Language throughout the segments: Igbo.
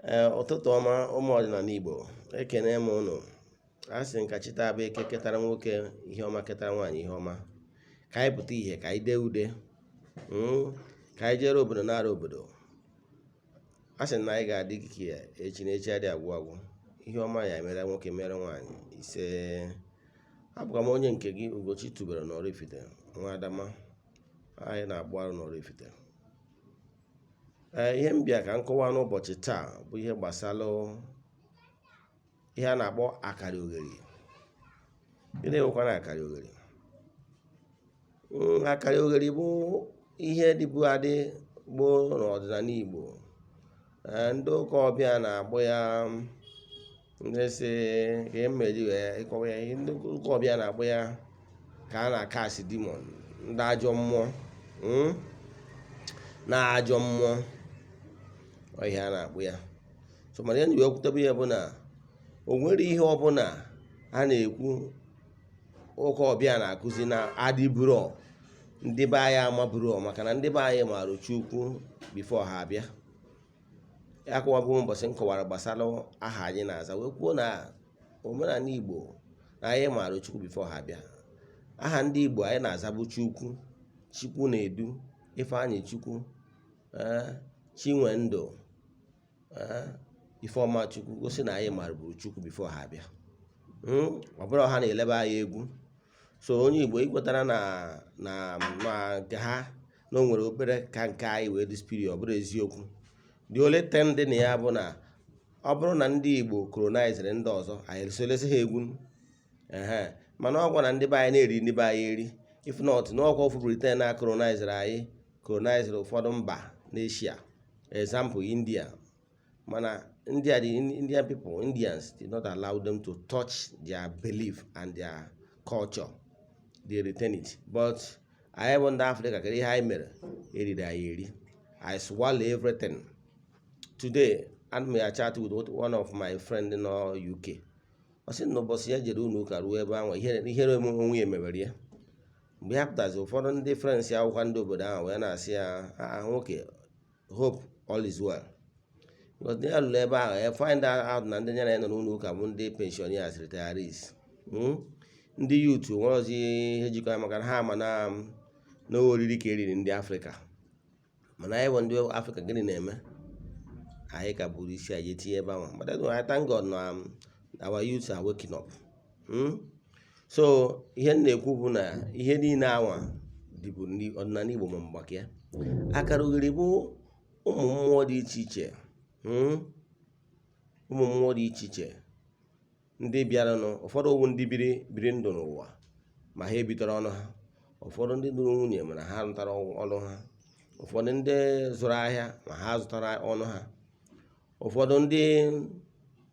Ee, ụtụtụ ọma, ụmụ ọdịnala Igbo. Ekene m ụnụ. A sị m ka chi taa bụ Eke, ketara nwoke ihe ọma, ketara nwaanyị ihe ọma. Ka anyị pụta ihe, ka anyị dee ude, ka anyị jere obodo nara obodo. A sị na anyị ga-adị ka ya echi na echi adị agwụ agwụ. Ihe ọma ya emere nwoke, mere nwaanyị. Ise. Abụkwa m onye nke gị, Ugochi tubelu na Oraifite, nwa Adama. Anyị na-agbụ arụ n'Oraifite. Ee, ihe m bịa ka m kọwaa n'ụbọchị taa bụ ihe gbasara ihe a na-akpọ akara ogheri. Gịnị bụkwa na akara ogheri? Akara ogheri bụ ihe dịbu adị gboo n'ọdịnala Igbo. Ee, ndị ụka ọbịa na-agbụ ya, ndị si ka emeji wee ịkọwa ya, ihe ndị ụka ọbịa na-agbụ ya ka a na-akasị demon, ndị ajọ mmụọ, na ajọ mmụọ ọ ihe a na-akpụ ya. So mana ihe wee kwutebe ya bụ na o nwere ihe ọbụla a na-ekwu ụka ọbịa na-akụzi na adịburo ndị be anyị amaburo, maka na ndị be anyị maara Chukwu before ha abịa. Ya kọwabụ mbọsị m kọwara gbasara aha anyị na-aza, wee kwuo na omenala Igbo na anyị maara Chukwu before ha abịa. Aha ndị Igbo anyị na-aza bụ Chukwu, Chukwu na-edu, Ifeanyị Chukwu, ee, Chinwendụ, ee, Ifeọma Chukwu, gosi na anyị maraburu Chukwu before ha abịa. Ọ bụrụ ha na-elebe anyị egwu. So onye Igbo ikwetara na nke ha na o nwere obere ka nke anyị wee dị spirit, ọ bụrụ eziokwu. The only thing dị na ya bụ na ọ bụrụ na ndị Igbo colonizere ndị ọzọ, anyị esolesi ha egwu ehe, mana ọkwa na ndị be anyị na-eri ndị be anyị eri. If not, n'ọkwa ofu Britain na colonizere anyị, colonizere ụfọdụ mba n'Asia, example India. Mana India, the Indian people, Indians did not allow them to touch their belief and their culture. They retain it. But anyị bụ ndị Afrịka, kedu ihe anyị mere? Eriri anyị eri. I swallow everything. Today ana m ya chat with one of my friend nọ UK. Ọ sị na ụbọchị ya jere ụlọ ụka ruo ebe ahụ, ihere onwe ya mewere ya. Mgbe ya pụtazi, ụfọdụ ndị friends ya, akwụkwọ ndị obodo ahụ, wee na-asị ya, "Ah, nwoke, hope all is well," because ya lụrụ ebe ahụ, ya find out na ndị ya na ya nọ n'ụlọ ụka bụ ndị pensioners, retirees, Ndị youth nwere ọzọ ihe jikọ ya, maka na ha ma na oriri ka eriri ndị Afrịka. Mana anyị bụ ndị Afrịka, gịnị na-eme anyị ka buru isi anyị etinye ebe ahụ? But anyway, I thank God na our youths are waking up. So ihe m na-ekwu bụ na ihe niile anwa dịbụ n'ọdịnala Igbo, ma mgbaka ya akara oghere bụ ụmụ mmụọ dị iche iche, Ụmụ mmụọ dị iche iche ndị bịaranụ. Ụfọdụ owu ndị biri biri ndụ n'ụwa ma ha ebitere ọnụ ha, ụfọdụ ndị lụrụ nwunye mana ha rụtara ọrụ ha, ụfọdụ ndị zụrụ ahịa ma ha zụtara ọnụ ha, ụfọdụ ndị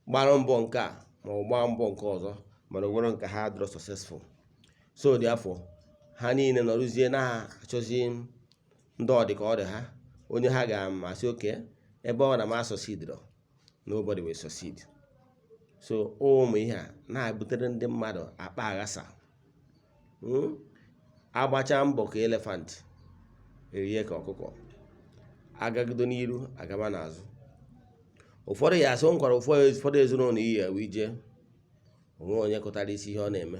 gbara mbọ nke a ma ọ gbaa mbọ nke ọzọ, mana onwere nke ha dịrọ successful. So therefore, ha niile nọrụzie na-achọzi ndị ọ dị ka ọ dị ha, onye ha ga-amasị oke ebe ọ na ma succeed, nobody will succeed. So ụmụ ihe a na-ebutere ndị mmadụ akpa aghasa. Agbacha mbọ ka elephant, erie ka ọkụkọ, agagido n'iru, agaba n'azụ. Ụfọdụ ya asị nkwara ụfọdụ ezinụlọ iyi ewe ije onwe onye kụtara isi ihe ọ na-eme,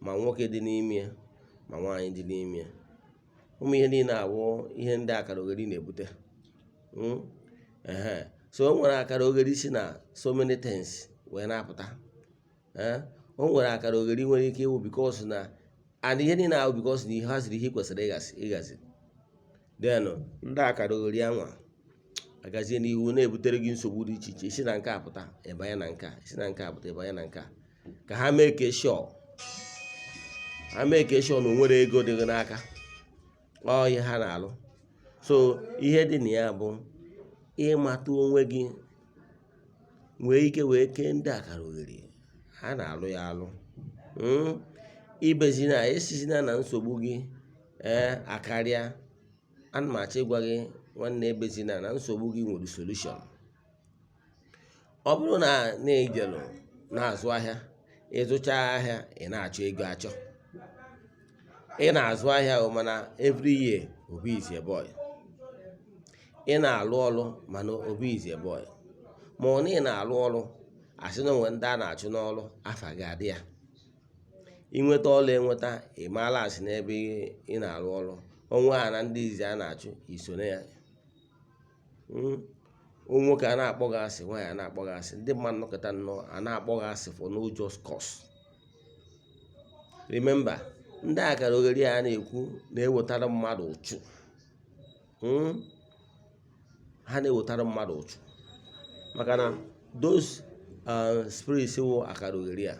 ma nwoke dị n'ime ya, ma nwaanyị dị n'ime ya. Ụmụ ihe niile awụ ihe ndị akara ogheri na-ebute. Ehe, so o nwere akara ogheri si na so many things wee na-apụta. Ee, o nwere akara ogheri nwere ike ịwụ because na and ihe niile ahụ, because na ihe haziri ihe kwesịrị ịgazi. Then ndị akara ogheri anwa agazie n'ihu na-ebutere gị nsogbu dị iche iche, isi na nke a pụta, ịbanye na nke a, isi na nke a pụta, ịbanye na nke a, ka ha mee ka sure, ha mee ka sure na o nwere ego dị gị n'aka. Ọ ihe ha na-alụ. So ihe dị na ya bụ ịmata onwe gị, nwee ike wee kee ndị akara oghere ha na-alụ ya alụ. Ibezina esizina na nsogbu gị ee akarịa. Ana m achọ ịgwa gị, nwanne, ebezina na nsogbu gị nwere solution. Ọ bụrụ na na-ejelụ na-azụ ahịa, ịzụcha ahịa, ị na-achọ ego achọ. Ị na-azụ ahịa o, mana every year Obi is a boy. Ị na-alụ ọlụ, mana Obi is a boy. Ma ọ na ị na-alụ ọrụ, asị na onwe ndị a na-achụ n'ọrụ, afa gị adị ya. Inweta ọrụ enweta, ị maala asị n'ebe ị na-arụ ọrụ onwe ha na ndị izi a na-achụ isoro ya. Nwoke a na-akpọ gị asị, nwaanyị a na-akpọ gị asị, ndị mmadụ nọkọta nnọọ a na-akpọ gị asị for no just cause. Remember, ndị akara oghere a na-ekwu na-ewetara mmadụ ụchụ. Ha na-ewetara mmadụ ụchụ maka na those spirits wụ akara oghere a,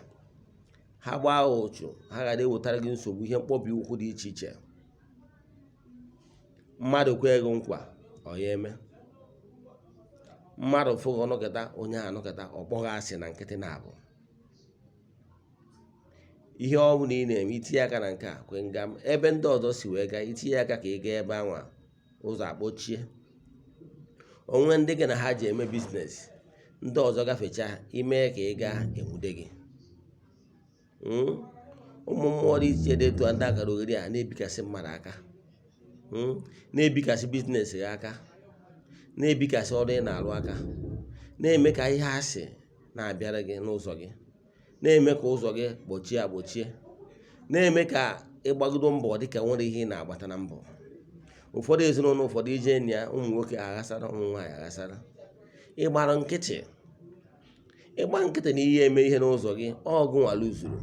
ha gbaa ụchụ, ha ga na-ewetara gị nsogbu, ihe mkpọbi ụkwụ dị iche iche. Mmadụ kwee gị nkwa, ọ ya eme. Mmadụ fụghị ọnọkịta, onye a anọkịta ọ kpọghị asị na nkịtị. Na-abụ ihe ọ bụla ị na-eme, itinye aka na nke a kwe nga ebe ndị ọzọ si wee gaa, itinye aka ka ị gaa ebe anwa, ụzọ akpọchie. Onwe ndị gị na ha ji eme business, ndị ọzọ gafechaa, ime ka ị gaa, enwude gị. Ụmụ mmụọ dị iche dị etu a, ndị akara oghere a na-ebikasị mmadụ aka, na-ebikasị business gị aka, na-ebikasị ọrụ ị na-arụ aka, na-eme ka ihe asị na-abịara gị n'ụzọ gị, na-eme ka ụzọ gị gbochie agbochie, na-eme ka ịgbagodo mbọ dịka nwere ihe ị na-agbata na mbọ. Ụfọdụ ezinụlọ ụfọdụ, ije enyi ya, ụmụ nwoke aghasara, ụmụ nwaanyị aghasara. Ịgbara nkịtị, ịgba nkịtị na ihe eme ihe n'ụzọ gị, ọgụ nwala zuru.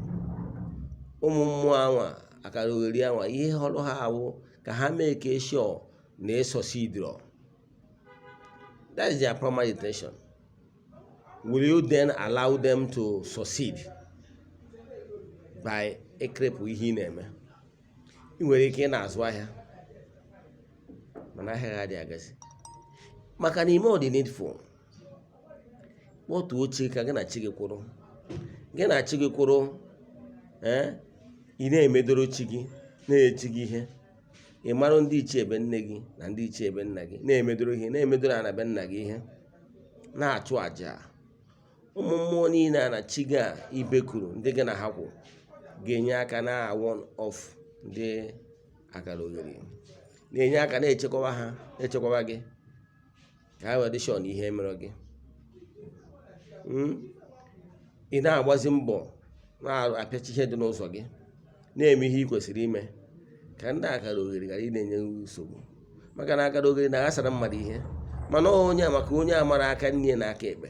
Ụmụ mmụọ anwa, akara oghere anwa, ihe ọrụ ha awụ ka ha mee ka sure na ịsucceedro. That is their primary intention. Will you then allow them to succeed by ịkrịpụ ihe ị na-eme? Ị nwere ike ị na-azụ ahịa, mana ahịa ga adịghị agazi maka na ime ọ dị needful. Kpọtuo chi ka gị na chi gị kwụrụ, gị na chi gị kwụrụ. Ee, ị na-emedoro chi gị, na-echi gị ihe. Ị marụ ndị ichie ebe nne gị na ndị ichie ebe nna gị, na-emedoro ihe, na-emedoro ana be nna gị ihe, na-achụ àjà. Ụmụ mmụọ niile a na chi gị a ibekuru, ndị gị na ha kwụ, ga-enye aka na one of ndị akara oghere, na-enye aka na-echekwaba ha, na-echekwaba gị, ka ha wee dị sure na ihe mere gị. Ị na-agbazi mbọ, na-apịachi ihe dị n'ụzọ gị, na-eme ihe ị kwesịrị ime ka ndị akara oghere ghara ị na-enye nsogbu, maka na akara oghere na-aghasara mmadụ ihe. Mana onye a, maka onye a mara aka nne na aka ekpe.